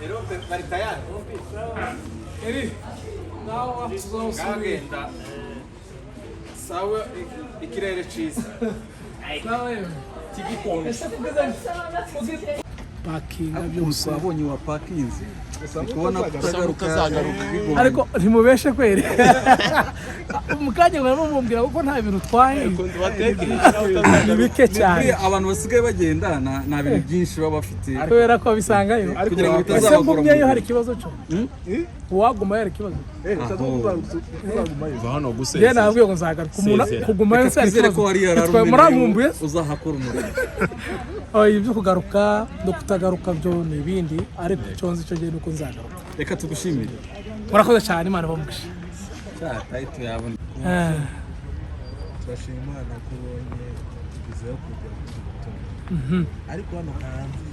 Europe bari tayari. Eri nawe tuzawusubira. Ngagenda sawa, ikirere ciza. Nawe Kigikonje. Ese kugeza pakinga byose. Wabonye wa pakinze, kubona kutagaruka. Ariko ntimubeshe kweri, mu kanya murimo mumbwira kuko nta bintu utwaye, ni bike cyane. Abantu basigaye bagenda nta bintu byinshi baba bafite. Kubera ko bisangayo. Kugira ngo Ese bitazabagora mu ngumyeyo hari nzira. ikibazo cyo uwagumayo hari ikibazo? Va hano Njye gusezera. nababwiye ngo nzagaruka umuntu Sezera. kugumayo se hari Twizere ikibazo? ko hariya hari Twe murankumbuye. uzahakora umurimo. Oya, ibyo kugaruka no kutagaruka byo ni ibindi, ariko icyo nzi cyo njye ni uko nzagaruka. Reka tugushimire. Murakoze cyane, Imana ibamugishe. Cya title yabona. Turashima Imana ko ubonye viza yo kujya gutura, ariko hano hanze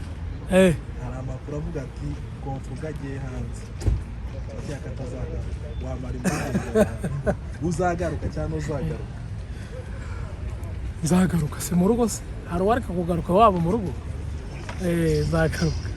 hari amakuru avuga ati Konfuga agiye hanze, turakeka ko atazagaruka. Wamara impungenge uzagaruka cyangwa uzagaruka? Nzagaruka se mu rugo, se hari uwareka kugaruka waba mu rugo? Nzagaruka.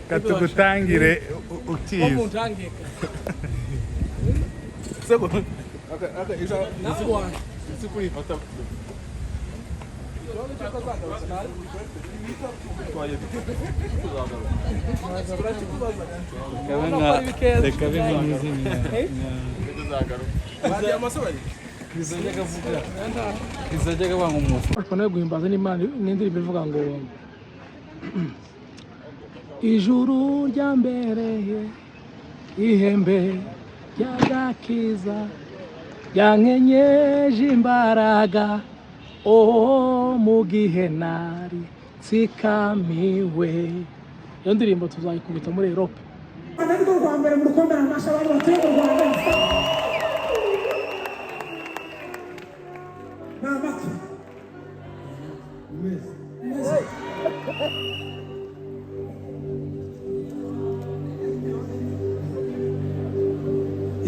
Katugutangire utize. Muntangiye nawe wanjye. Reka be nk'izina. Krizajyaga avuga, Krizajyaga banga umuntu. Ariko nawe guhimbaza n'Imana n'indirimbo ivuga ngo ijuru ryambereye ihembe ry'agakiza ryankenyeje imbaraga, oh, mu gihe nari nsikamiwe. Iyo ndirimbo tuzayikubita muri Europe. Rwanda ni rwo rwa mbere mu rukomere amashyi abantu batuye mu Rwanda. Ni amata meza.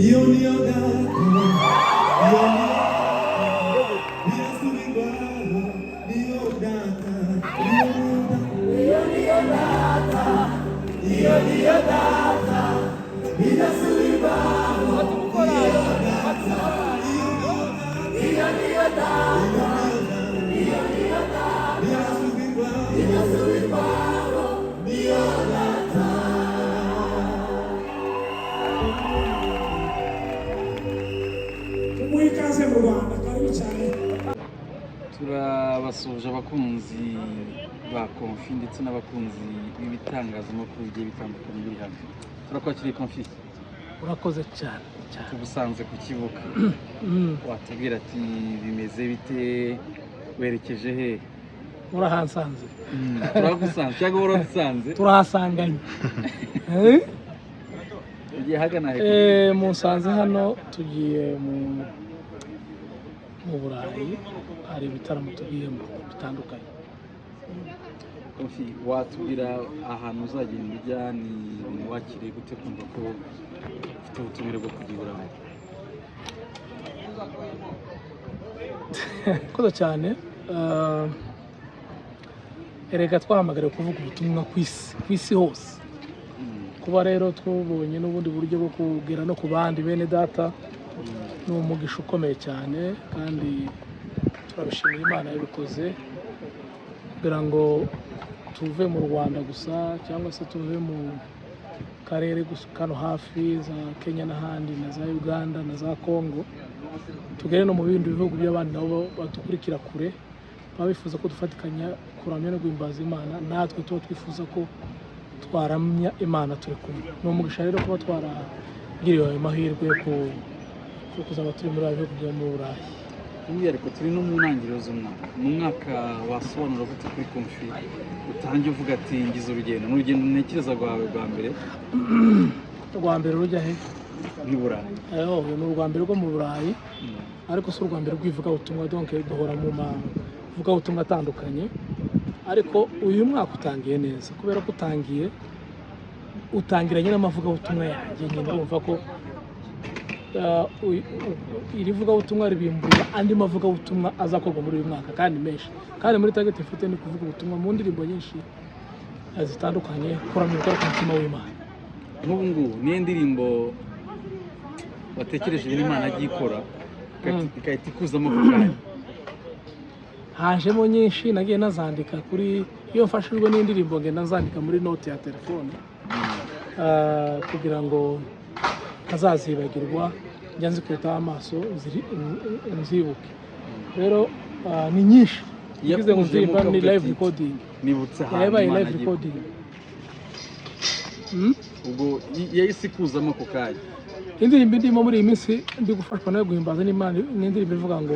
Iyo niyo data, iyo niyo birasubirwaho, niyo data, iyo niyo data, iyo niyo data birasubirwaho, iyo data, iyo niyo data, iyo niyo data birasubirwaho, birasubirwaho, niyo data. Tumuhe ikaze mu Rwanda, karibu cyane. Turabasuhuje abakunzi ba Konfi ndetse n'abakunzi b'ibitangazamakuru bigiye bitandukanye biri hano. Turakwakiriye, Konfi. Urakoze cyane cyane. Tugusanze ku kibuga. Watubwira ati bimeze bite, werekeje he? Murahansanze. Turagusanze cyangwa waradusanze? Turahasanganye. Eh? Ugiye hagana he? Musanze hano tugiye mu Burayi, hari ibitaramo tugiyemo bitandukanye. Konfi, watubwira ahantu uzagenda ujya, ni ibintu wakiriye gute kumva ko ufite ubutumire bwo kujya i Burayi? Koze cyane. Erega twahamagariwe kuvuga ubutumwa ku isi, ku isi hose. Kuba rero tubonye n'ubundi buryo bwo kugera no ku bandi bene data ni umugisha ukomeye cyane, kandi turabishimira Imana yabikoze kugira ngo tuve mu Rwanda gusa cyangwa se tuve mu karere gusa kano hafi za Kenya n'ahandi na za Uganda na za Congo, tugere no mu bindi bihugu by'abandi nabo badukurikira kure. Baba bifuza ko dufatikanya kuramya no guhimbaza Imana, natwe tuba twifuza ko twaramya Imana turi kumwe. Ni umugisha rero kuba twaragiriwe ayo mahirwe yo kuzaba turi muri ayo bihugu byo mu Burayi. By'umwihariko turi no mu ntangiriro z'umwaka. Ni umwaka wasobanura gute kuri Konfi? Utangiye uvuga ati ngize urugendo, ni urugendo ntekereza rwawe rwa mbere. Rwa mbere rujya he? Nk'i Burayi. Ni urwa mbere rwo mu Burayi, ariko si urwa mbere rw'ivugabutumwa. Donc duhora mu mavugabutumwa atandukanye, ariko uyu mwaka utangiye neza kubera ko utangiranye n'amavugabutumwa yanjye nyine. Urumva ko iri vugabutumwa ribimbuye andi mavugabutumwa azakorwa muri uyu mwaka kandi menshi. Kandi muri target mfite ni kuvuga ubutumwa mu ndirimbo nyinshi zitandukanye, kuramya gukora ku mutima w'Imana. Nk'ubu ngubu niyo ndirimbo watekereje ibintu Imana agiye ikora igahita ikuzamo ako kanya? Hajemo nyinshi, nagiye nazandika kuri, iyo mfashijwe n'indirimbo ngenda nzandika muri note ya telefone kugira ngo ntazazibagirwa, njya nzikubitaho amaso nzibuke. Rero ni nyinshi. Ngize ngo Yakujemo nzirimba ni ukavuga live ati, recording. Nibutse ahantu Yabaye Imana live agiye recording. Ubwo yahise ikuzamo ako kanya. Indirimbo ndimo muri iyi minsi ndi gufashwa nayo guhimbaza n'Imana ni indirimbo ivuga ngo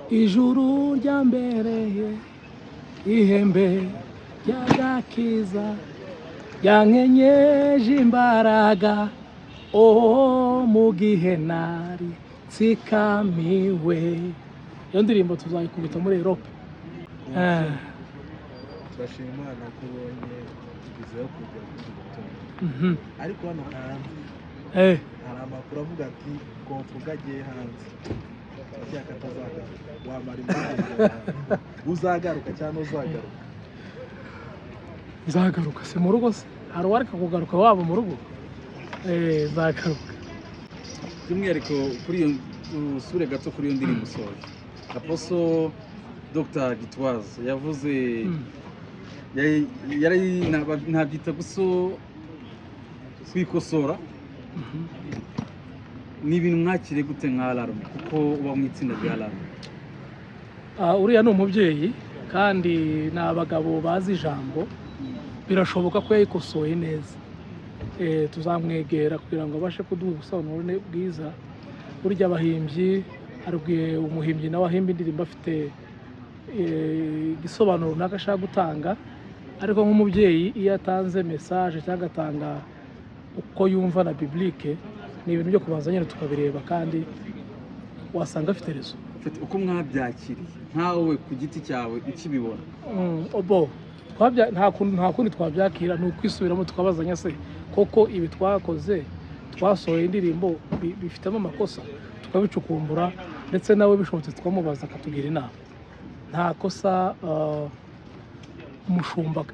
ijuru ryambereye ihembe ry'agakiza ryankenyeje imbaraga, oh, mu gihe nari nsikamiwe. Iyo ndirimbo tuzayikubita muri Europe. Turashima Imana ko ubonye viza yo kujya kuvuga ubutumwa. Ariko hano hanze hari amakuru avuga ati Konfuga agiye hanze, turakeka ko atazagaruka. Wamara impungenge abantu, uzagaruka cyangwa ntuzagaruka? Nzagaruka. Si mu rugo se? Hari uwareka kugaruka waba mu rugo? Nzagaruka. By'umwihariko kuri iyo, usure gato kuri iyo ndirimbo usoje, Apostle Dr Gitwaza yavuze ntabyita guso kwikosora. Ni ibintu mwakiriye gute nka Alarm, kuko uba mu itsinda rya Alarm? Uriya ni umubyeyi kandi ni abagabo bazi ijambo. Birashoboka ko yayikosoye neza. Tuzamwegera kugira ngo abashe kuduha ubusobanuro bwiza. Burya abahimbyi, hari igihe umuhimbyi nawe ahimba indirimbo afite igisobanuro runaka ashaka gutanga, ariko nk'umubyeyi iyo atanze message cyangwa agatanga uko yumva na biblique, ni ibintu byo kubanza nyine tukabireba, kandi wasanga afite raison. Ufite uko mwabyakiriye nkawe ku giti cyawe ukibibona? Obo nta kundi twabyakira, ni ukwisubiramo tukabazanya: se koko ibi twakoze, twasohoye indirimbo bifitemo amakosa? Tukabicukumbura, ndetse nawe bishobotse tukamubaza akatugira inama. Nta kosa umushumba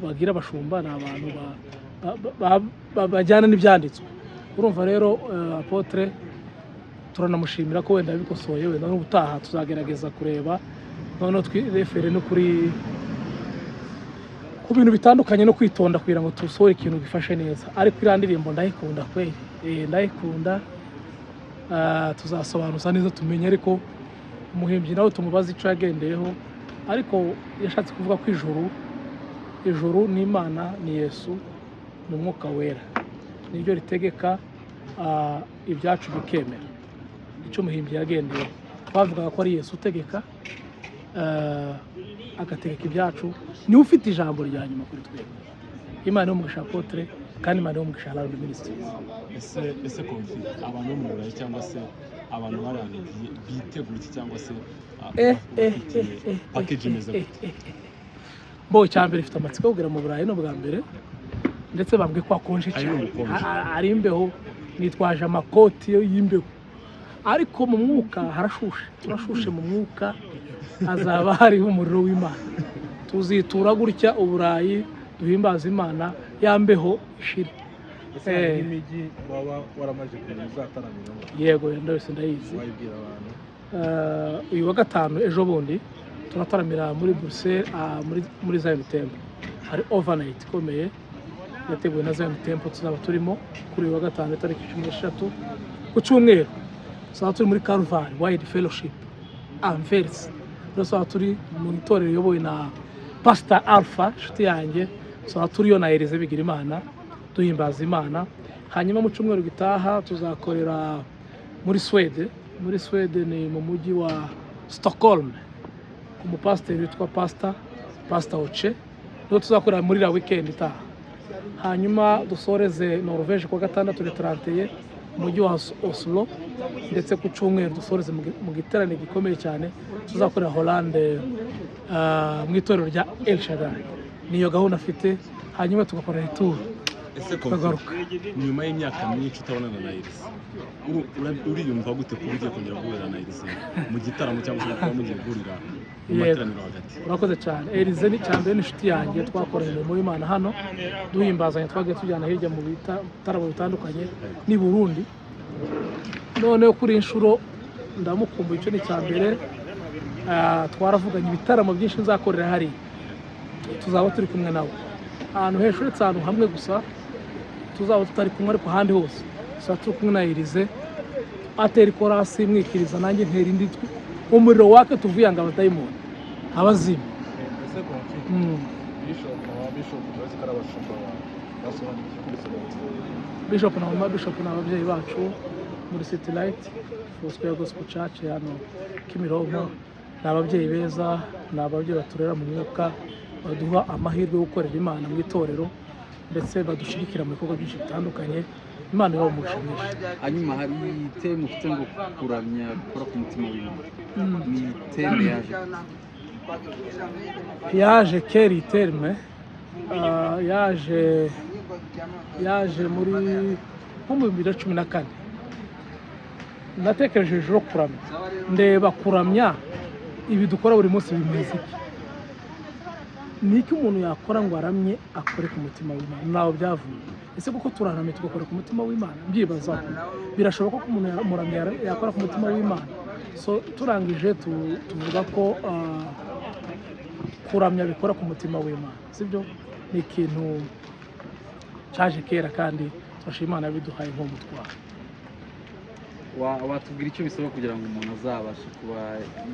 bagira. Abashumba ni abantu bajyana n'ibyanditswe. Urumva rero apôtre turanamushimira ko wenda yabikosoye. Wenda n'ubutaha tuzagerageza kureba noneho twirefere no kuri ku bintu bitandukanye no kwitonda kugira ngo dusohore ikintu gifashe neza. Ariko iriya ndirimbo ndayikunda kweli. Ndayikunda. Tuzasobanuza neza tumenye, ariko umuhimbyi nawe tumubaze icyo yagendeyeho. Ariko yashatse kuvuga ko ijuru ni Imana, ni Yesu, ni Umwuka Wera, niryo ritegeka ibyacu bikemera. Icyo umuhimbyi yagendeyeho, twavugaga ko ari Yesu utegeka, agategeka ibyacu, niwe ufite ijambo rya nyuma kuri twebwe. Imana y'umugisha apôtre, kandi Imana y'umugisha Alarm Ministries. Ese Konfi, abantu bo mu Burayi cyangwa se abantu bari ahantu bitegura iki, cyangwa se bafitiye package imeze gute? Bo icya mbere ifite amatsiko yo kugera mu Burayi, ni ubwa mbere, ndetse bambwiye ko hakonje Ari cyane. ubukonje. Ari imbeho, nitwaje amakoti y'imbeho, ariko mu mwuka harashushe, turashushe mu mwuka, hazaba hariho umuriro w'Imana. Tuzitura gutya Uburayi, duhimbaza Imana, ya mbeho ishire. Ese hari Eh. nk'imijyi waba waramaze kumenya uzataramiramo? Yego, wese ndayizi. Wayibwira abantu? Uyu wa gatanu, ejo bundi, turataramira muri Bruxelles, muri Zion Temple. Hari overnight ikomeye yateguwe na Zion Temple tuzaba turimo kuri uyu wa gatanu itariki 13. Ku cyumweru tuzaba turi muri Calvary Wide Fellowship. Anvers. Rero tuzaba turi mu itorero riyobowe na Pastor Alpha, inshuti yanjye. Tuzaba turiyo na Elise Bigirimana, duhimbaza Imana. Hanyuma mu cyumweru gitaha tuzakorera muri Swede. Muri Swede ni mu mujyi wa Stockholm, umupasiteri witwa Pastor Oce, niho tuzakorera muri la weekend itaha. Hanyuma dusoreze Norvege kuwa gatandatu le 31 mu mujyi wa Oslo, ndetse ku cyumweru dusoreze mu giterane gikomeye cyane tuzakorera Hollande, mu itorero rya El Shaddai. Niyo gahunda afite, hanyuma tugakora retour Ese tukagaruka. Nyuma y'imyaka myinshi utabonana na Elise, uriyumva gute kuba ugiye kongera guhurira na Elise mu gitaramo, cyangwa se kuba mugiye guhurira mu Yego. materaniro hagati? Urakoze cyane. Elize ni cyambere, ni inshuti yanjye, twakoranye umurimo w'Imana hano, duhimbazanya, twagiye tujyana hirya mu bitaramo bitandukanye n'i Burundi. Noneho kuri iyi nshuro ndamukumbuye, icyo ni icya mbere. Twaravuganye ibitaramo byinshi nzakorera hariya, tuzaba turi kumwe nawe ahantu henshi, uretse ahantu hamwe gusa tuzaba tutari kumwe, ariko ahandi hose tuzaba turi kumwe na Elize. Atera ikorasi mwikiriza, nanjye ntera indi, umuriro wake tuvuyanga abadayimoni abazima. Ese Konfi, Bishop na Bishop, urazi ko ari abashumba bawe, basobanuye iki kuri City? Bishop na Mama Bishop ni ababyeyi bacu muri City Light Foursquare Gospel Church hano Kimironko. Ni ababyeyi beza, ni ababyeyi baturera mu mwuka, baduha amahirwe yo gukorera Imana mu itorero, ndetse badushyigikira mu bikorwa byinshi bitandukanye. Imana ibaha umugisha mwinshi. Hanyuma hari thème ufite ngo kuramya gukora ku mutima w'Imana, ni thème yaje gute? Yaje kera iyi terme, yaje muri nko mu 2014. Natekereje hejuru yo kuramya, ndeba kuramya ibi dukora buri munsi bimeze iki, ni iki umuntu yakora ngo aramye akore ku mutima w'Imana? Ntaho byavuye. Ese kuko turaramye tugakora ku mutima w'Imana? Mbyibazaho, birashoboka ko umuntu muramya yakora ku mutima w'Imana? So turangije tuvuga ko kuramya bikora ku mutima w'Imana, sibyo? Ni ikintu cyaje kera, kandi turashima Imana yabiduhaye nk'umutwaro. Watubwira icyo bisaba kugira ngo umuntu azabashe kuba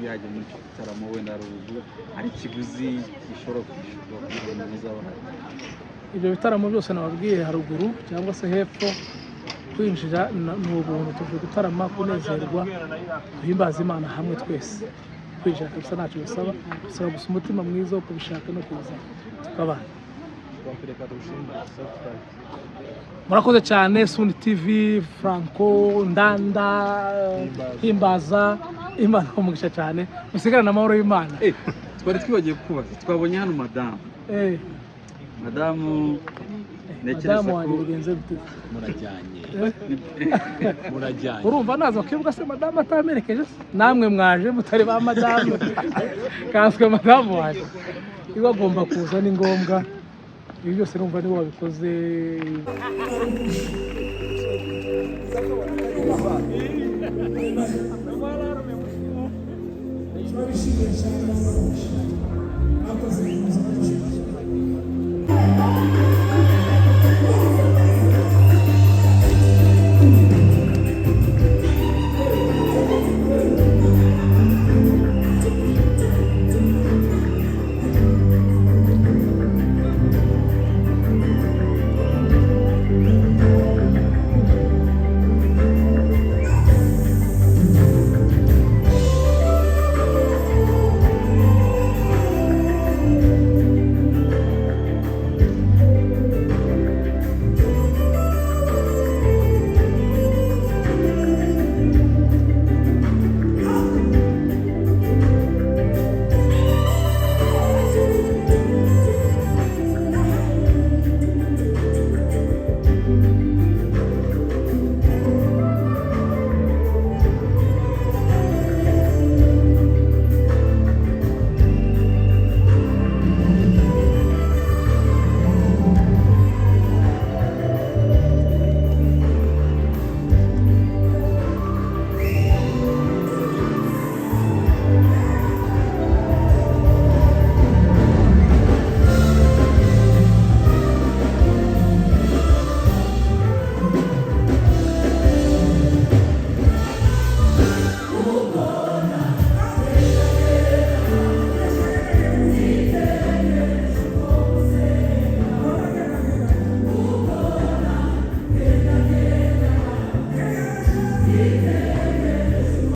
yajya muri icyo gitaramo? Wenda hari ubu hari ikiguzi gishobora kwishyurwa kugira ngo umuntu azabe ahari? Ibyo bitaramo byose nababwiye haruguru cyangwa se hepfo, kwinjira ni ubuntu. Tuje gutarama, kunezerwa, duhimbaza Imana hamwe twese. Kwinjira kabisa ntacyo bisaba, bisaba gusa umutima mwiza wo kubishaka no kuza tukabana. Konfi, reka tugushimire. Safe flight. Murakoze cyane, Suni TV, Franco Ndanda, Himbaza. Imana umugisha cyane, musigarane amahoro y'Imana. Twari twibagiwe kubaza, twabonye hano madamu. Madamu, ntekereza Madamu wanjye ko bigenze bite? Murajyanye, murajyanye. Urumva naza bakivuga se madamu atamerekeje se? Namwe mwaje mutari ba madamu, kanswe madamu wanjye iwe agomba kuza, ni ngombwa. Ibi byose numva niwe wabikoze. Turabishimiye cyane, mwakoze.